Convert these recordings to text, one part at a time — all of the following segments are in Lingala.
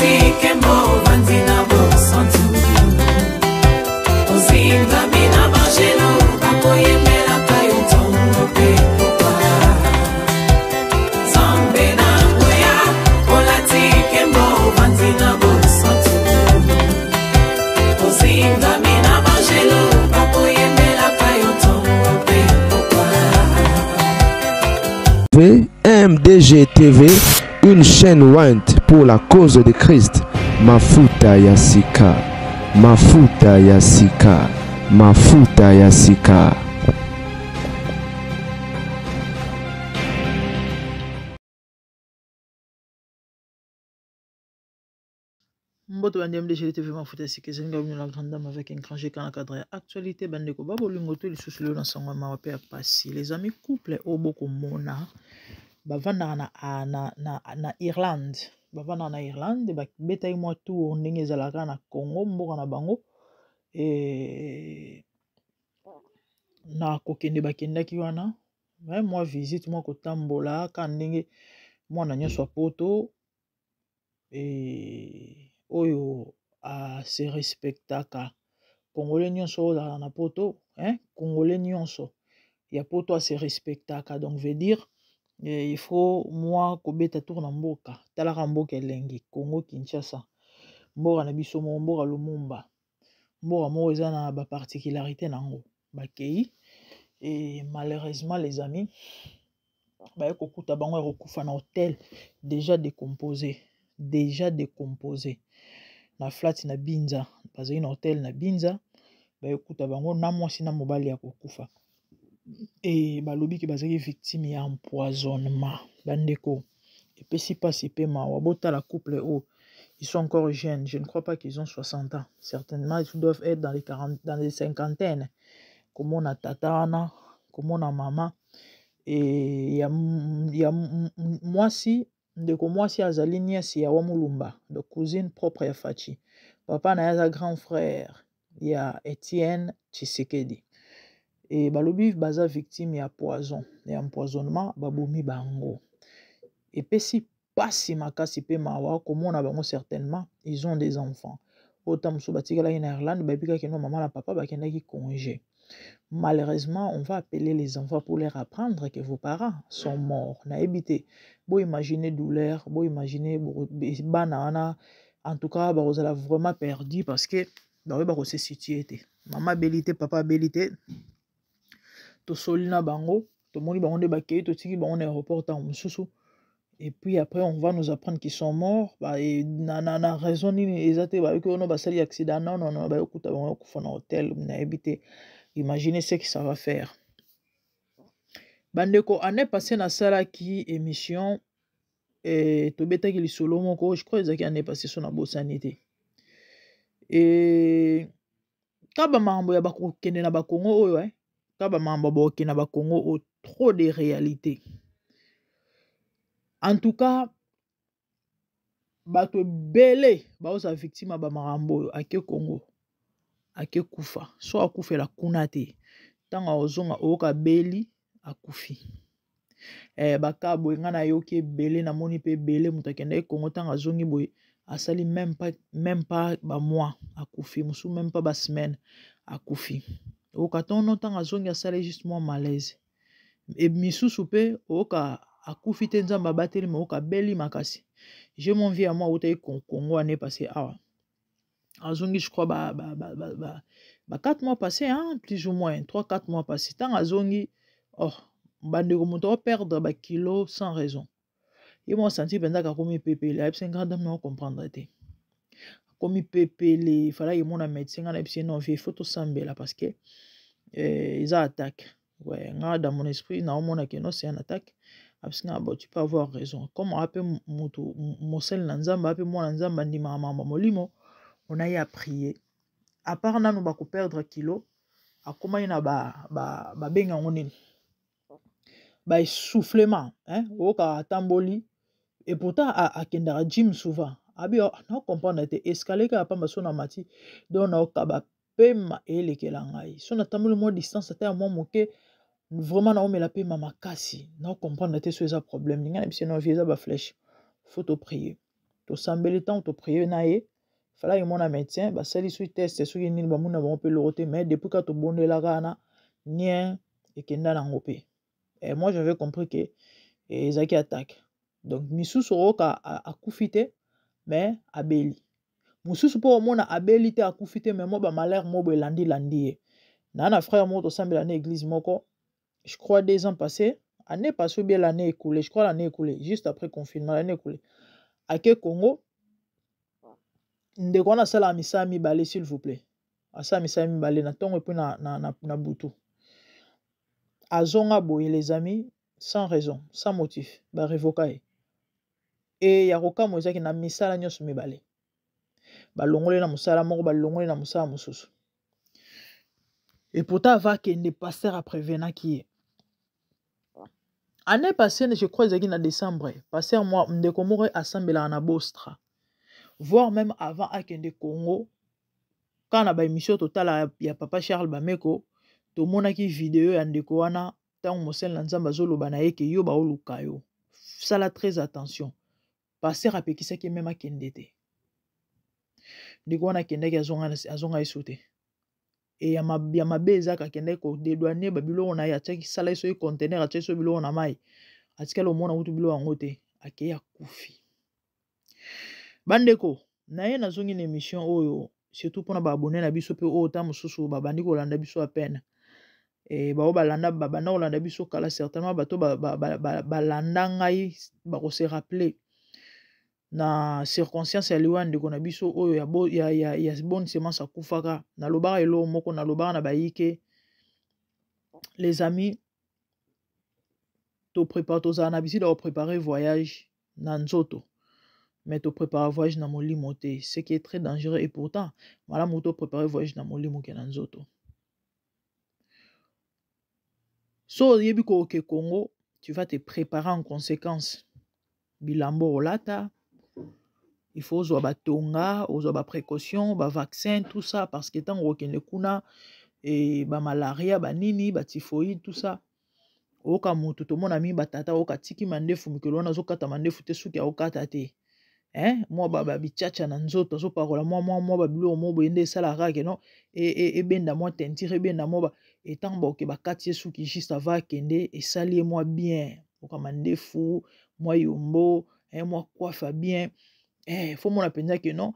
Olati kembo ovandi na bosantu ozingami na bangelo bakoyembelaka yo ntongo mpe pokwa Nzambe na nguya olati kembo ovandi na bosantu ozingami na bangelo bakoyembelaka yo ntongo mpe pokwa. MDG TV, une chaîne ointe pour la cause de Christ. Mafuta ya sika, mafuta ya sika, mafuta ya sika. Mbote bandi MDG TV mafuta ya sika ezali ngai bino la grande dame avec un grand G na cadre ya actualité bandeko ba bolingo to lisusu lelo na sango ya mawa pe ya pasi les amis couple oyo bokomona bavandaka na, ah, na, na, na Irlande bavandaka na Irlande babetaki mwa tour ndenge ezalaka na Congo mboka na bango e, na kokende bakendaki wana mwa visite mwa kotambola kaka ndenge mwana nyonso ya poto eh, oyo a se respectaka congolais nyonso oyo ozalaka na poto hein? Congolais nyonso ya poto a se respectaka donc veut dire eh, il faut mwa kobeta tour na mboka talaka mboka elengi Congo Kinshasa mboka na biso moko mboka Lumumba mboka moko eza na ba particularité na yango bakei et malheureusement les amis baye kokuta bango ya kokufa na hotel déjà décomposé déjà décomposé na flat na Binza bazali na hotel na Binza baye kokuta bango na mwasi na mobali ya kokufa e balobi ke bazalaki victime ya empoisonnement bandeko epesi mpasi mpe mawa botala couple oyo ils sont encore jeunes je ne crois pas qu'ils ont 60 ans certainement ils doivent être dans les 40 dans les cinquantaines komona tata wana komona mama e ya, ya mwasi ndeko mwasi azali nièce ya Wamulumba donc cousine propre ya Fatshi papa na ye aza grand frère ya Etienne Tshisekedi e balobi baza victime ya poison ya empoisonnement babomi bango epesi pasi makasi pe mawa komona bango certainement ils ont des enfants oyo ntango mosusu batikalaki na Irlande bayebi kaka no mama na papa bakendaki congé malheureusement on va appeler les enfants pour leur apprendre que vos parents sont morts nayebi te bo imaginer douleur bo imaginer bana wana en tout cas bakozala vraiment perdu parce que bakoyeba kose situer te mama abeli te papa abeli te tosoli na bango tomoni bango nde bakei totiki bango na aéroport ntango mosusu et puis après on va nous apprendre qu'ils sont morts ba, e, na, na, na raison nini eza te bayoki ono basali accident non non non bayokuta bango kufa na hotel nayebi te imaginez ce que ça va faire bandeko année passée nasalaki émission e, tobetaki lisolo moko je crois ezalaki année passée so nabosani te e, ka bamakambo ya bakokende na bakongo oyo eh? Ka bamakambo ya bakokende na bakongo oyo trop de réalité en tout cas bato ebele baozala victime ya bamakambo oyo ake kongo ake kufa so akufela kuna te ntango akozonga oyoka beli akufi eh, baka boye ngai nayoki ebele namoni mpe ebele moto akendaki kongo ntango azongi boye asali meme pas, meme pas bamois akufi mosusu meme pas basemaine akufi oyoka tono ntango azongi asali juste mwa malaise e misusu mpe oyoka akufi te nzambe abateli me oyoka abeli makasi je mon vie ya mwa awutaki kongo ane passe awa azongi je crois ba, ba, ba, ba, ba, ba 4 mois passé hein, plus ou moins 3 4 mois passé ntango azongi oh bandeko moto aperdre bakilo sans raison ye mwa santi mpenza akomi pepele ayebisi nga dame na comprendre te akomi pepele falaki emona médecin nga nayebisi ye non vie faut tosambela parce que eh, eza attaque ouais nga dans mon esprit naomona ke non c'est un attaque abisi nga bon tu peux avoir raison comme ape motu mosali na nzambe ape mwana nzambe andimaka makambo molimo on a eu à prier à part nanu bakoperdre kilo akomaki na babenga yango nini ba essoufflement hein oyoka atamboli et pourtant akendaka gym souvent abi oh, na comprendre te escalier kaka pamba so na mati donc nayoka ba pema elekela ngai so natamboli mwa distance ata ya mwa moke vraiment naomela pema makasi na comprendre te so eza problème ninga na biso na vie eza ba flèche faut to prier. Tosambeli ntango toprie na ye, falaki mona médecin, basali soki test soki nini, bamoni na bango mpe eloko te. Mais depuis kaka tobondelaka wana, nien ekenda nango mpe. Et moi, j'avais compris que ezalaki attaque. Donc misusu oyoka akufi te, mais abeli. Mosusu mpo omona abeli te, akufi te, mais mwa bamalheur moko boye elandi-landi ye. Na frère moko tosambela na église moko, je crois 2 ans passé, année passée ou bien l'année écoulée, je crois l'année écoulée, juste après confinement, l'année écoulée, ake Congo. Ndeko wana asalaka misala mibale, s'il vous plaît. Asala misala mibale na ntongo et puis na butu. Azonga boye, les amis, sans raison, sans motif, barevoka ye. E ya kokamwa ezalaki na misala nyonso mibale, balongoli na mosala moko, balongoli na mosala mosusu. Et pourtant avant akende, pasteur aprévenaki ye. Année passée, je crois ezalaki na décembre, pasteur mwa ndeko moko asambelaka na Bostra, voire même avant akende Congo, kaka na baémission totala ya papa Charles Bameko, tomonaki video ya ndeko wana, ntango mosali na Nzambe azoloba na ye ke yo baoluka yo, sala très attention. Pasteur apekisaki même akende te. Ndeko wana akendaki, azonga yesu te. E ya mabe ezaka, akendaki kodédouaner babiloko na ye, atiaki, sala ye soki conteneur, atiaki so biloko na mai, atikali omona kutu biloko yango te, akei, akufi. Bandeko na ye, nazongi na émission oyo surtout mpona baabonnés na biso mpe oyo ta mosusu babandi kolanda biso à peine. E bao balanda, babanda kolanda biso kala, certainement bato balanda ba, ba, ba ngai bakose rappeler na circonstance ya liwa ya ndeko na biso oyo ya Bonne Semence. Akufaka, nalobaka eloko moko, nalobaka na bayike, les amis, toprépare, tozala na bisika koprépare voyage na nzoto, mais toprépare voyage na molimo te, ce qui est très dangereux. Et pourtant malamu toprépare voyage na molimo ke na nzoto. So oyebi koke Congo, tu vas te préparer en conséquence. Bilamba olata, il faut ozwa batonga, ozwa baprécaution, bavaccin, tout ça, parce que ntango okende kuna e bamalaria, banini, batyphoïde, tout ça. Oyoka motu, tomona mingi batata oyoka tiki mandefu mikolo wana, azokata mandefu te, suki aokata te, eh? Mwa babichacha na nzoto, azopakola mwa babiloko mo boye nde esalaka ke no ebenda mwa teinture, ebenda mwa. Etango baoke bakati ye suki juste avant akende, esali ye mwa bien. Oka mandefu mwa yombo, eh, mwa coiffe bien, eh, faut mona mpenza ke non,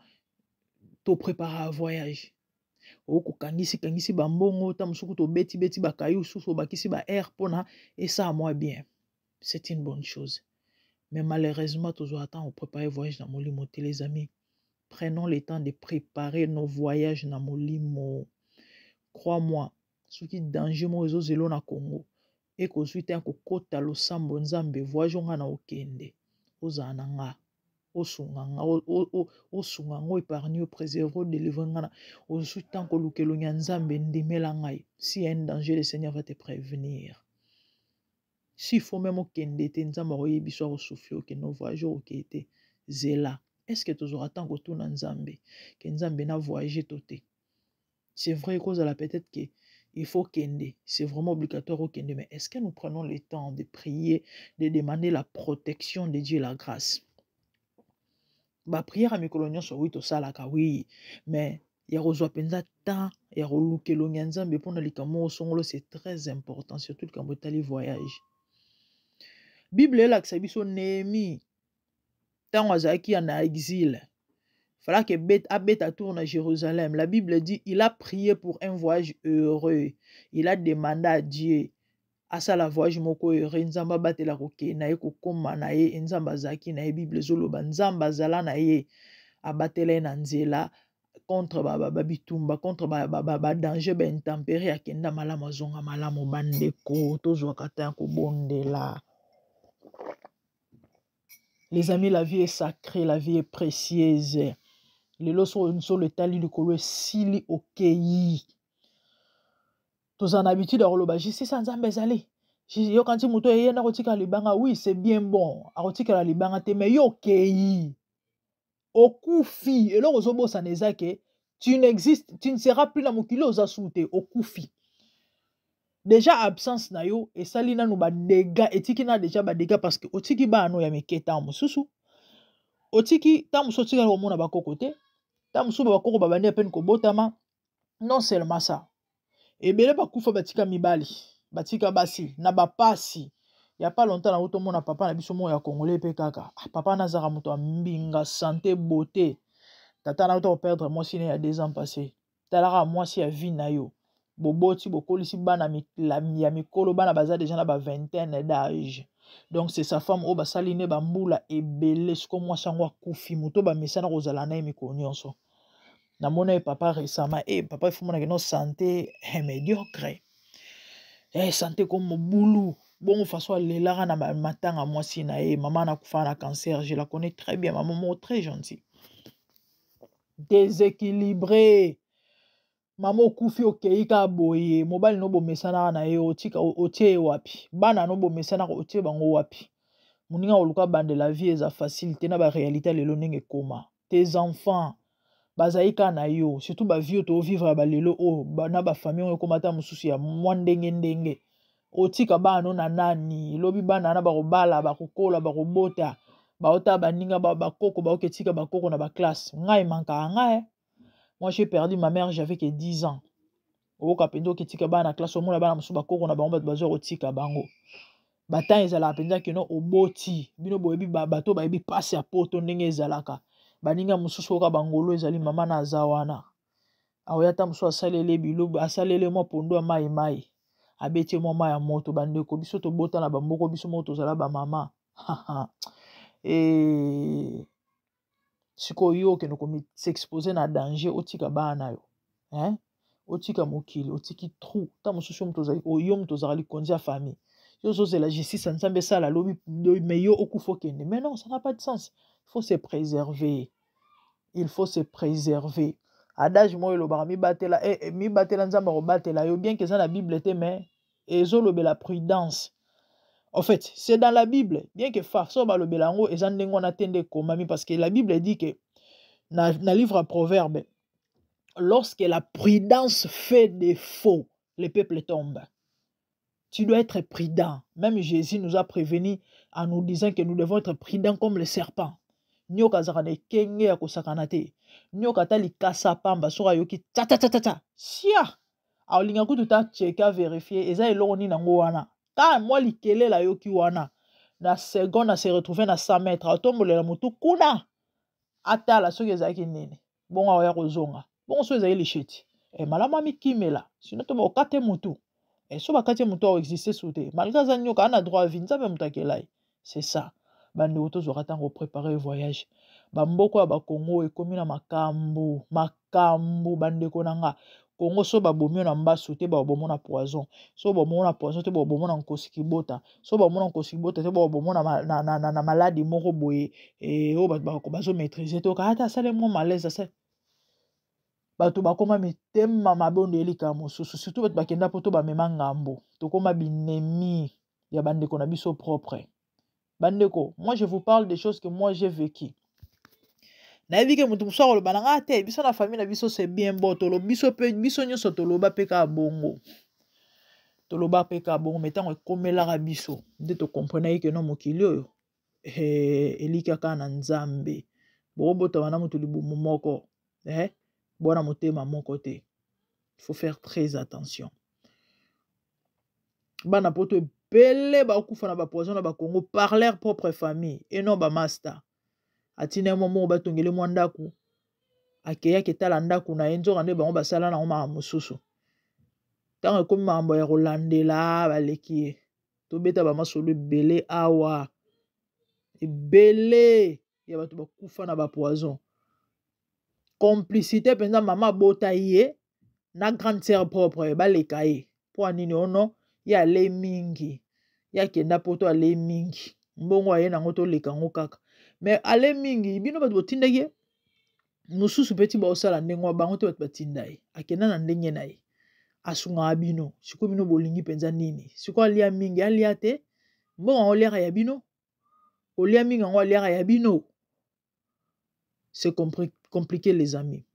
toprépare voyage. Okokangisi kangisi bambongo, ta mosuku tobetibeti bakayu susu, obakisi ba aire mpona esala mwa bien. C'est une bonne chose, mais malheureusement tozwa temps kopréparer voyage na molimo te. Les amis, prenons le temps de préparer nos voyages na molimo. Crois-moi, soki danger moko ezozela na Congo, ekozwi te ya kokota losambo. Nzambe, voyage nga na okende, ozala na nga, osunga nga, osunga nga, oépargne, opréserve, odélivre nga. Na ozwi ntango koluka elongi ya Nzambe, ndimela ngai, si y a un danger, le Seigneur va te prévenir. S'il faut même okende te, Nzambe akoyebi so akosouffle okende voyage, okende te, zela. Est ce que tozwaka ntango kotuna Nzambe ke Nzambe, na voyage to te? C'est vrai, kozala peut-être que il faut kende, c'est vraiment obligatoire okende, mais est-ce que nous prenons le temps de prier, de demander la protection de Dieu, la grâce? Baprière ya mikolo nyonso, oui, tosalaka, oui, mais ya kozwa mpenza temps ya koluka elongi ya Nzambe mpona likambo moko songolo, c'est très important, surtout likambo etali voyage. Bible elakisa biso Néhémie, ntango azalaki na exil, fallait abeta tour na Jérusalem. La Bible dit, il a prié pour un voyage heureux. Il a demandé à Dieu asala voyage moko heureux, Nzambe abatela kokende na ye, kokóma na ye. Nzambe azalaki na ye. Bible ezoloba Nzambe azala na ye, abatela ye na nzela contre babitumba, contre badanger, baintempérie. Akenda malamu, azonga malamu. Bandeko, tozwaka ta ya kobondela. Les amis, la vie est sacrée, la vie est précieuse. Lelo so nsolo etali likolo, esili, okei. Tozala na habitude ya koloba justice ya Nzambe ezali, yoka nti moto eyenda kotikala libanga. Oui, c'est bien bon, akotikala libanga te, mais yo okei, okufi. Eloko ozobosana eza ke tu n'existe, tu ne seras plus na mokili, oza su te, okufi déjà. Absence na yo esali nanu badégâts, etiki na déjà badégâts, parce que otiki bana ya mike, ntango mosusu. Otiki ntango mosusu otikali komona bakoko te, ntango mosusu bakoko babandi apene kobotama. Non seulement ça, ebele bakufa batika mibali, batika basi na bapasi. Ya pas longtemps na otomona papa na biso moko ya congolais mpe kaka ah, papa nazaka moto ya mbinga, santé, beauté. Tata na ota koperdre mwasi ne ya 2 ans passé. Talaka mwasi ya vie na yo, boboti, bokolisi bana ya mikolo, bana baza deja na ba vingtaine d'âge. Donc c'est sa femme oyo basali ne bambula ebele. Siko mwasi yango akufi, moto bamesana kozala na ye mikolo nyonso. Namona ye papa récemment, e papa efumonaki no santé eh, médiocre, eh, santé ko mobulu bongo. Façon alelaka na matanga mwasi na ye, mama nakufa na cancer, je la connais très bien, mama moko très gentil, déséquilibré. Mama okufi, okei kaka boye, mobali no bomesanaka na ye, otika otie ye wapi? Bana no bomesanaka, otie bango wapi? Moninga koluka bandela vie eza facile te na baréalité lelo ndenge ekoma. Tes enfants bazali kaka na yo, surtout bavie oyo tovivre ya balelo oyo na bafamille oyo ekoma ata mosusu ya mwa ndenge ndenge. Otika bana no na nani? Lobi bana wana bakobala, bakokola, bakobota, baota baninga, bakoko baoke tika bakoko na baklasse. Ngai emankaka ngai. Moi, j'ai perdu ma mère, j'avais que 10 ans. Oyoka mpenza oketika bana na classe, omona bana mosusu bakoko na bango bato bazwa kotika bango. Batemps ezalaka mpenza keno oboti bino, boyebi bato bayebi mpasi ya poto ndenge ezalaka. Baninga mosusu oyoka bangolo ezali mama na aza wana, aoya ata mosusu asaleli bilobo, asaleli mwa pondu ya mai mai, abeti mwa mai ya moto. Bandeko, biso tobota na bamboko, biso moko tozala bamama. E sikoyo yo okende komisexpose na danger, otika bana na yo, hein? Otika mokili, otiki trou. Ta mosusu yo moto ozalaka likonzi ya famille, yo ozozela justice ya Nzambe esala lobi, mais yo okufa, okende. Mais non, ça n'a pas de sens. Il faut se préserver, il faut se préserver. Adage moko elobaka: mibatela, eh, eh, mibatela, Nzambe akobatela yo. Bien que eza na Bible te, mais ezolobela prudence. En fait, c'est dans la Bible, bien que façon balobela yango eza ndenge wana te nde ekomami, parce que la Bible dit que na livre ya Proverbe, lorsque la prudence fait défaut, le peuple tombe. Tu dois être prudent. Même Jésus nous a prévenu en nous disant que nous devons être prudents comme le serpent. Nyoka azalaka na ekenge ya kosakana te. Nyoka ata likasa pamba, soki ayoki tatatatata, sia, aolinga kutu ta cheke, averifie eza eloko nini yango wana. Ka mwa likelele ayoki wana, na seconde ase retrouve na 100 mètre, atombolela motu kuna, atala soki ezalaki nini. Bongo aoya kozonga bongo, so ezali lisheti e, malamu amikimela, sino to bakokate motu e, so bakati motu aoexiste su te, malgré aza nyoka, ana droit à vie, Nzambe moto akela ye. C'est ça, bandeko, tozwaka ntango préparer voyage. Bamboka ya bakongo ekomi na makambo makambo. Bandeko na nga, Kongo, so babomi yo na mbasu te, babomo na poison. So babomo na poison te, babomo na nkosi kibota. So babomo na nkosi kibota te, babomo na maladi moko boye oyo bato bazomaîtrise te. Oka ata asali mwa malaise, asali bato bakóma mitema mabe. Ondo elika mosusu, surtout bato bakenda mpo to bamema ngambo, tokóma binemi ya bandeko na biso propre. Bandeko, moi je vous parle des choses que moi j'ai vécu. Nayebi ke moto mosusu akoloba na ngai te, biso na famille na biso c'est bien bon. Tolo biso mpe, biso nyonso toloba mpe kaka bongo, toloba mpe kaka bongo. Mais ntango ekomelaka biso nde tokomprenaki ke no mokili oyo eliki kaka na Nzambe. Bokobotama na moto libumu moko, eh? Bwana motema moko te. Il faut faire très attention. Bana poto ebele bakufa na bapoison na bakongo par leur propre famille et non bamaster. Atina ye mwa moko, batongele mwa ndako, akeyaki etala ndako na ye, nzoka nde bango basala nango makambo mosusu. Ntango ekomi makambo ya kolandela, baleki ye. Tobeta bamasolo ebele awa, ebele ya bato bakufa na bapoison, complicité mpenza. Mama abota ye na grande sœur propre, baleka ye mpo anini? Ono ye ale mingi, ye akenda poto, ale mingi, mbongo aye nango, toleka yango kaka. Mais ale mingi, bino bato botindaki ye. Mosusu mpe ti baosala ndenge wa bango te, bato batinda ye, akenda na ndenge na ye, asungaka bino. Sikoyo bino bolingi mpenza nini? Sikoyo alia mingi, alia te, mbongo yango oliaka ya bino, kolia mingi yango aliaka ya bino. C'est compliqué, les amis.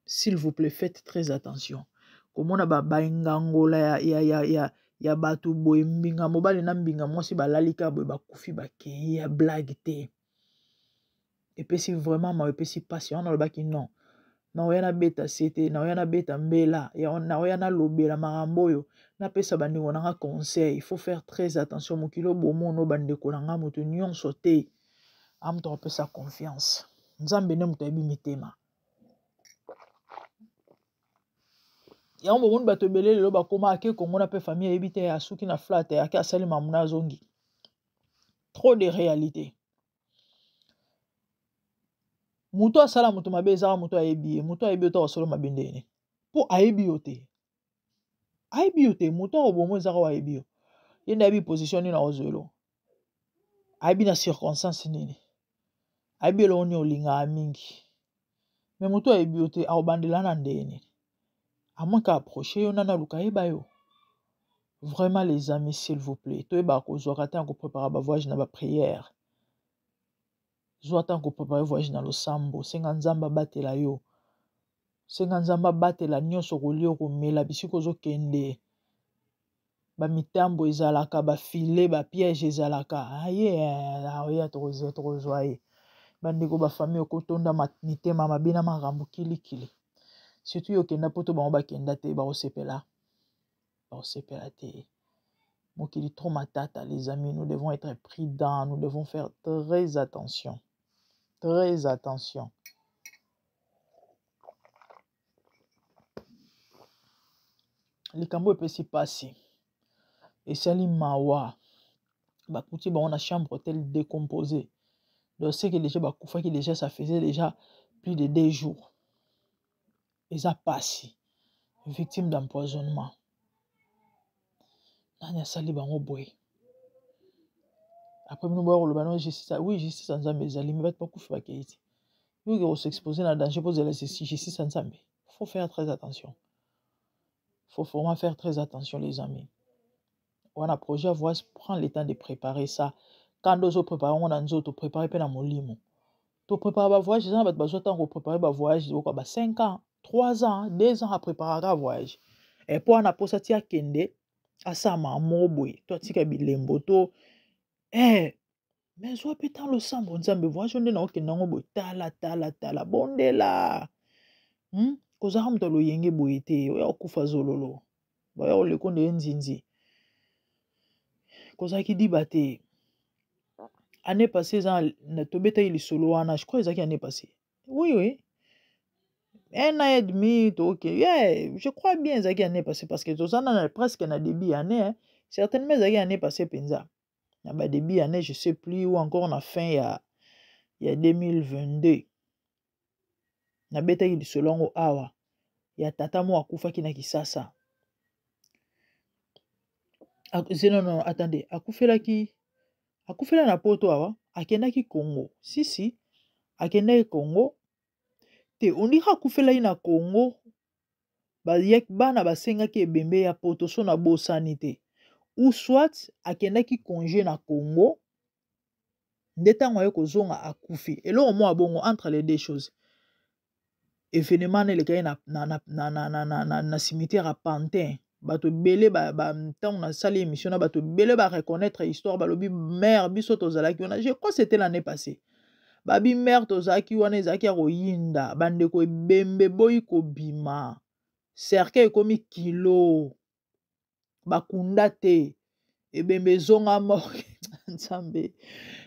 S'il vous plaît, faites très attention. Komona baengangola ya bato boye, mbinga mobali na mbinga mwasi, balali kaka boye, bakufi, bakei, ya blague te. Epesi vraiment mawa, epesi mpasi. Yango nalobaki non, naoya nabeta sete, naoya nabeta mbela, naoya nalobela makambo oyo, napesa bandeko na nga conseil. Il faut faire très attention. Mokili obomono bandeko na nga, moto nyonso te amoto akopesa confiance. Nzambe nde moto ayebi mitema. Yango bomoni bato ebele lelo bakoma ake Kongo na mpe famille ayebi te, asuki na flat, ake asali mamu na azongi. Trop de réalité. Moto asala moto mabe ezaka moto ayebi ye. Moto ayebi yo te akosala mabe ndenge mpo ayebi yo te, ayebi yo te. Moto akoboma ezaka oyo ayebi yo, ye nde ayebi position nini akozwelo, ayebi na circonstance nini, ayebi eloko nini olingaka mingi. Me moto ayebi yo te akobandela na ndenge nini? À moins ka approche yo nano aluka ayeba yo. Vraiment les amis, s'il vous plaît, toyebaka kozwaka ntango koprépare bavoyage na baprière. Zwa ntango koprépare voyage na losambo, senga Nzambe abatela yo, senga Nzambe abatela nyonso kolia, okomela, bisika ozokende. Bamitambo ezalaka, bafile, bapiège ezalaka. Aye oya tokozwa, tokozwa ye. Bandeko, bafamille okotonda mitema mabe na makambo kilikili. Surtout yo okenda poto, bango bakenda te, bakosepela, bakosepela te. Mokili trop matata. Les amis, nous devons être prudents, nous devons faire très attention, très attention. Likambo epesi mpasi, esali mawa. Bakuti bango na chambre hôtel décomposé. Donc c'est que déjà bakufaki déjà, ça faisait déjà plus de 2 jours. Eza pasi, victime d'empoisonnement. Nani asali bango boye? Après bino boya koloba no justice. Oui, justice ya Nzambe ezali, me bato bakufi bakei te. Yoki kosexpose na danger mpo ozela justice ya Nzambe. Faut faire très attention, faut vraiment faire très attention, les amis. Wana projet ya voice, prends le temps de préparer ça. Kanda ozoprépare yango na nzoto, prépare mpe na molimo. Toprépare bavoyage, eza na bato bazwa ntango koprépare bavoyage oka ba 5 ans, 3 ans, 2 ans, apréparaka voyage e mpo wana mposa ti akende asala moko boye to atika bilembo to mais zwa mpe ntan losambo. Nzambe, voyage nde naokende yango boye, tala tala tala, bondela, Kozalaka moto ya loyenge boye te, oya kokufa zololo, baya koleko nde ye nzinzi. Kozalaki diba te. Année passée eza tobetaki lisolo wana, je crois ezalaki année passée, oui, un an et demi toke. Yeah, je crois bien ezalaki année passée, parce que toza na presque na début année, hein. Certainement ezalaki année passée mpenza na badébut année, je sais plus, ou encore na fin ya 2022. Nabetaki lisolo yango awa ya tata moko akufaki na Kisasa. Non, non, attendez, akufelaki, akufela na Poto awa, akendaki Congo. Si, si, akendaki Congo te, ondika akufelaki na Congo. Bana basengaki ebembe ya Poto, so nabosani te, ou soit akendaki congé na Congo nde ntango aye kozonga akufi. Eloko moko bongo, entre les deux choses. Événement na elekaki na cimetière ya Pantin. Bato ebele, ntango nasali émission na bato ebele, bareconnaître histoire, balobi mare biso tozalaki wana. Je crois c'était l'année passée. Babi mare tozalaki wana, ezalaki ya koyinda. Bandeko, ebembe boyi kobima, cercueil ekomi kilo, bakunda te, ebembe ezonga morgue. Nzambe,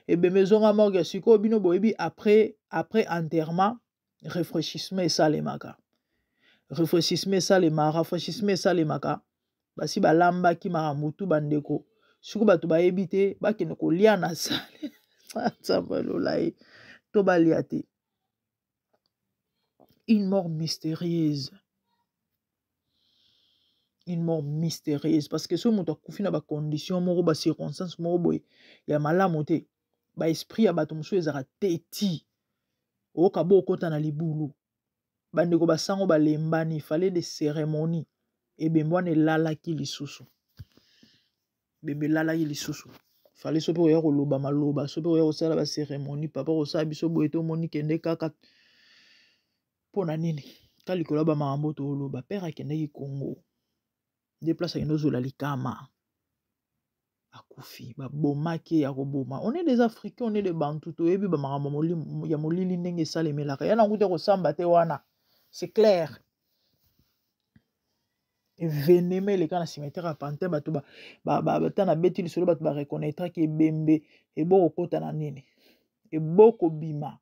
ebembe ezonga morgue. Sikoyo bino boyebi, après enterrement, rafraîchissement esalemaka, rafraîchissement esalemaka, rafraîchissement esalemaka. Basi balambaki makambo tu. Bandeko, sikoyo bato bayebi te bakende kolia na salle. Nzambe alola ye to balia te. Une mort mystérieuse, une mort mystérieuse, parce que soki moto akufi na bacondition moko, bacirconstance moko boye ya malamu te, baesprit ya bato mosusu ezalaka teti oyoka bo okota na libulu. Bandeko, basango balembani, fallait de cérémonie. Ebembe wana elalaki lisusu, ebembe elalaki lisusu. Fallait so mpe koya koloba maloba, so mpe koya kosala bacérémonie. Papa kosala biso boye te, omoni, kende kaka. Mpo na nini ka likolo ya bamakambo toloba? Père akendaki Congo nde place akende ozwela likama. Akufi, babomaki ye ya koboma. On est des Africains, on est des Bantu, toyebi ba makambo ya molili ndenge esalemelaka. Ya nango te kosamba te wana. C'est clair. Evenema eleka na cimetière ya Pantin, bato ba na beti lisolo, bato ba reconnaîtraki ebembe eboko kota na nini, eboko bima.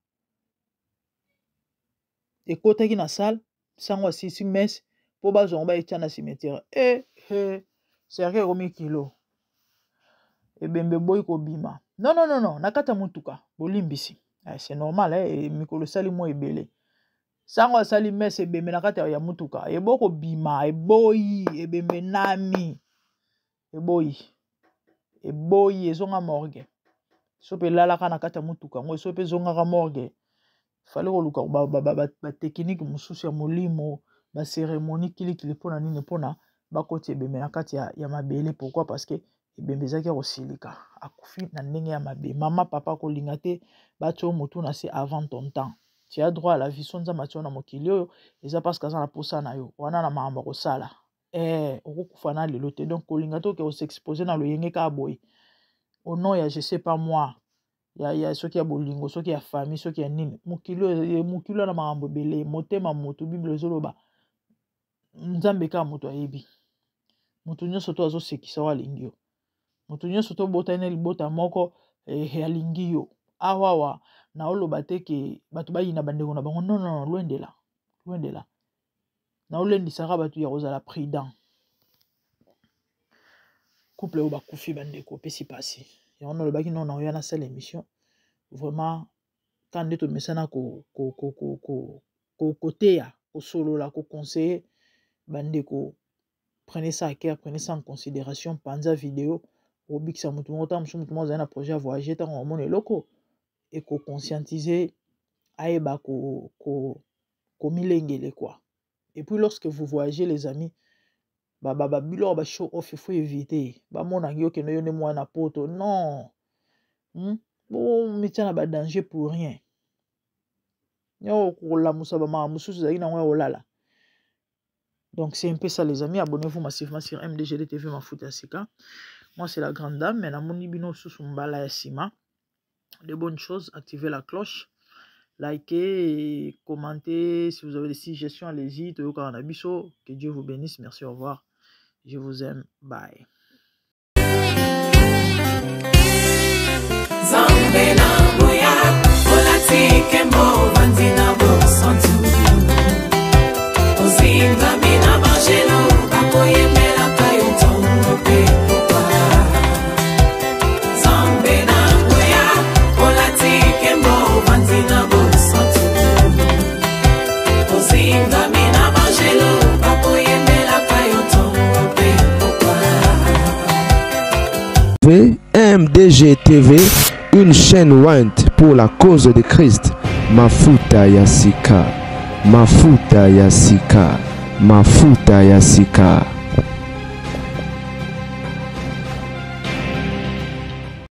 Ekotaki na salle, sango asisi messe po bazwa yango bayetia na cimetière. Eh, eh, cercueil ekomi kilo. Ebembe boyi kobima. Non, non, non, non, na kati ya motuka, bolimbisi. Eh, c'est normal, eh, mikolo esali mwa ebele. Sango asali messe ebembe na kati ya motuka. Eboko bima, eboyi, ebembe nami. Eboyi. Eboyi, ezonga morgue. Sope elalaka na kati ya motuka yango, sope ezongaka morgue. Fallait koluka ba technique mosusu ya molimo, ba cérémonie kilikili mpona nini, mpona bakoti ebembe na kati ya mabele. Pourquoi? Parce que ebembe ezalaki ya kosilika, akufi na ndenge ya mabe. Mama, papa kolinga te batia yo motu na se avant ton temps. Tu as droit à la vie. So Nzambe atia yo na mokili oyo, eza parce que aza na posa na yo. Wana na makambo ya kosala. Eh, okokufa na lelo te. Donc kolinga te oke kosexpose na loyenge kaka boye. Au nom ya je sais pas moi, ya soki ya bolingo, soki ya famille, soki ya nini. Mokili oyo, mokili oyo na makambo ebele, motema motu, Bible ezoloba Nzambe kaka moto ayebi. Moto nyonso to azosekisa oyo alingi yo. Moto nyonso to botani na libota moko, alingi yo. Awawa na oloba te ke bato bayina bandeko na bango. Non, non, non, loin de là. Loin de là. Na olendisaka bato ya kozala prudent. Couple oyo bakufi bandeko, pesi pasi. Yango nalobaki non, na oya nasala émission. Vraiment, quand nde tomesana koteya, kosolola, koconseiller bandeko, prenez ça à cœur, prenez ça en considération. Panza vidéo, obikisa motu moko, ntango mosusu motu moko azali na projet ya voyager, ntango omona eloko ekoconscientiser, ayeba komilengele quoi. Et puis lorsque vous voyagez les amis, ba biloko ba show off, il faut éviter. Ba mona yo kende yo nde mwana poto. Non. Bon, mitia na ba danger pour rien. Yo kolamusa ba mama mosusu ezalaki nango ya kolala. Donc c'est un peu ça les amis, abonnez-vous massivement sur MDGD TV Mafuta Sika. Moi c'est la grande dame, mais namoni bino susu mbala ya sima. De bonnes choses, activez la cloche, likez et commentez. Si vous avez des suggestions, allez-y. Toyoka na biso. Que Dieu vous bénisse. Merci, au revoir. Je vous aime. Bye. Nzambe na nguya, olati nkembo, ovandi na bosantu. Ozingami na banjelu, bakoyembelaka yo ntongo mpe pokwa. Nzambe na nguya, olati nkembo, ovandi na bosantu. Ozingami na banjelu, bakoyembelaka yo ntongo mpe pokwa. MDG TV, une chaîne ointe pour la cause de Christ. Mafuta ya sika, Mafuta ya sika, Mafuta ya sika.